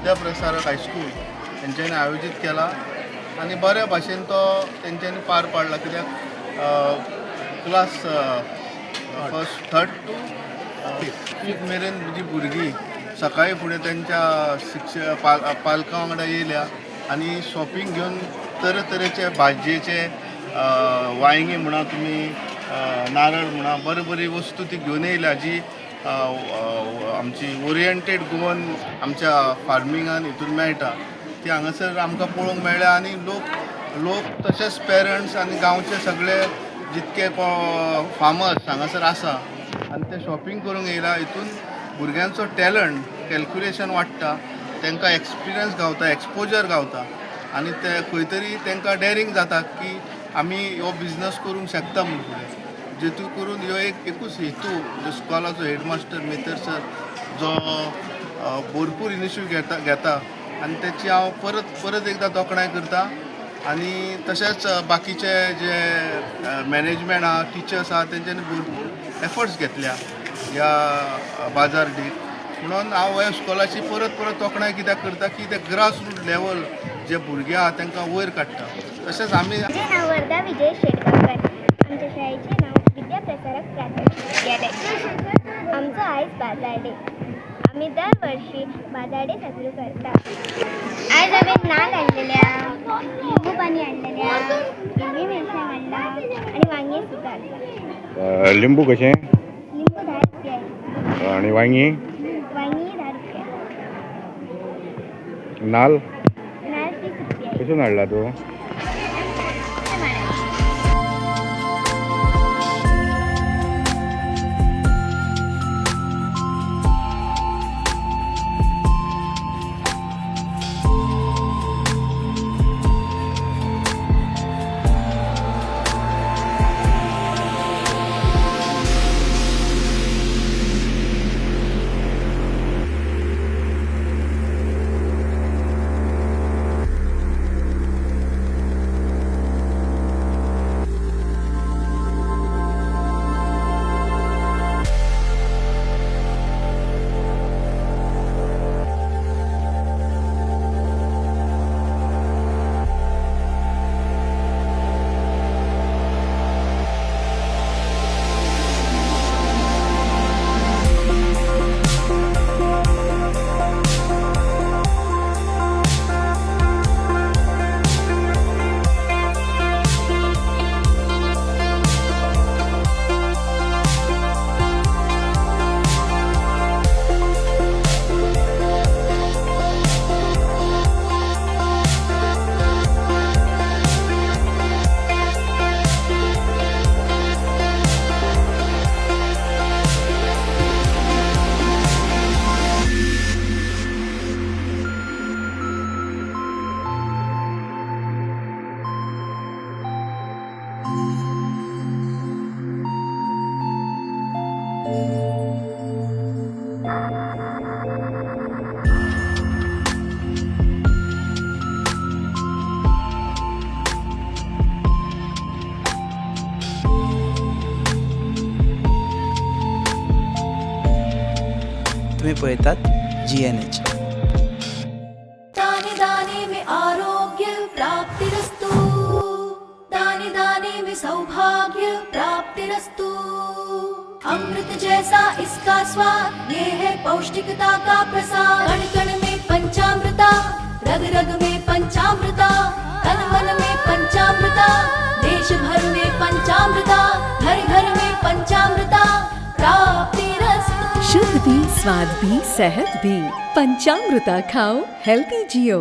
विद्याप्रसारक high school हेंच्यांनी आयोजीत केला आनी बऱ्या भाशेन तो तेंच्यांनी पार पाडला. कित्याक class first third to fifth मेरेन जी भुरगीं सकाळी फुडें तेंच्या शिक्षक पालकां वांगडा येयल्या आनी शॉपिंग घेवन तरेतरेचे भाजयेचे वांयगीं म्हणा, तुमी नारळ म्हणा, बरी बरी वस्तू ती घेवन येयल्या जी आमची ओरिएंटेड गोवन आमच्या फार्मिंगान हितून मेळटा ती हांगासर आमकां पळोवंक मेळ्ळ्या. आनी लोक तशेंच पेरंट्स आनी गांवचे सगळे जितके फार्मर्स हांगासर आसा आनी ते शॉपिंग करूंक येयला. हितून भुरग्यांचो टॅलंट कॅल्क्युलेशन वाडटा, तांकां एक्सपिरियन्स गावता, एक्सपोजर गावता आनी ते खंय तरी तांकां डॅरींग जाता की आमी हो बिजनस करूंक शकता म्हूण फुडें. जेतून करून ह्यो एकूच हेतू जो स्कॉलाचो हेडमास्टर मेतर सर जो भरपूर इनिशिएटीव घेता आनी तेची हांव परत परत एकदां तोखणाय करता. आनी तशेंच बाकीचे जे मॅनेजमेंट आहा, टिचर्स आहा, तेंच्यांनी भरपूर एफर्ट्स घेतल्या ह्या बाजार डे. म्हणून हांव ह्या स्कॉलाची परत परत तोखणाय कित्याक करता की ते ग्रास रूट लेवल जे भुरगे आहा तांकां वयर काडटा. तशेंच आमी म्हजें नांव वर्धा विजय शेटगांवकर. आमच्या शाळेचें नांव विद्याप्रसारक प्राथमीक विद्यालय. आमचो आयज बाजार डे. आमी दर वर्षी बाजार डे साजरो करता. आयज हांवें नाल्ल हाडलेल्या, लिंबू पाणी हाडलेल्या, हिरवी मिरसांग हाडला आनी वांगे सुद्दां हाडला. लिंबू कशें? लिंबू 10 रुपया. आनी वांगी? वांगी 10 रुपया. नाल्ल? नाल्ल 30 रुपया. कशें हाडला तूं? तुम्ही पळयतात GNH. दाने दाने में आरोग्य प्राप्तिरस्तु, दाने दाने में सौभाग्य प्राप्तिरस्तु। अमृत जैसा इसका स्वाद, ये है पौष्टिकता का प्रसाद। कण कण में पंचामृता, रग रग में पंचामृता, तन मन में पंचामृता, देश भर में पंचामृता, घर घर में पंचामृता प्राप्तिरस्तु। शुद्ध भी, स्वाद भी, सेहत भी। पंचामृता खाओ, हेल्दी जियो।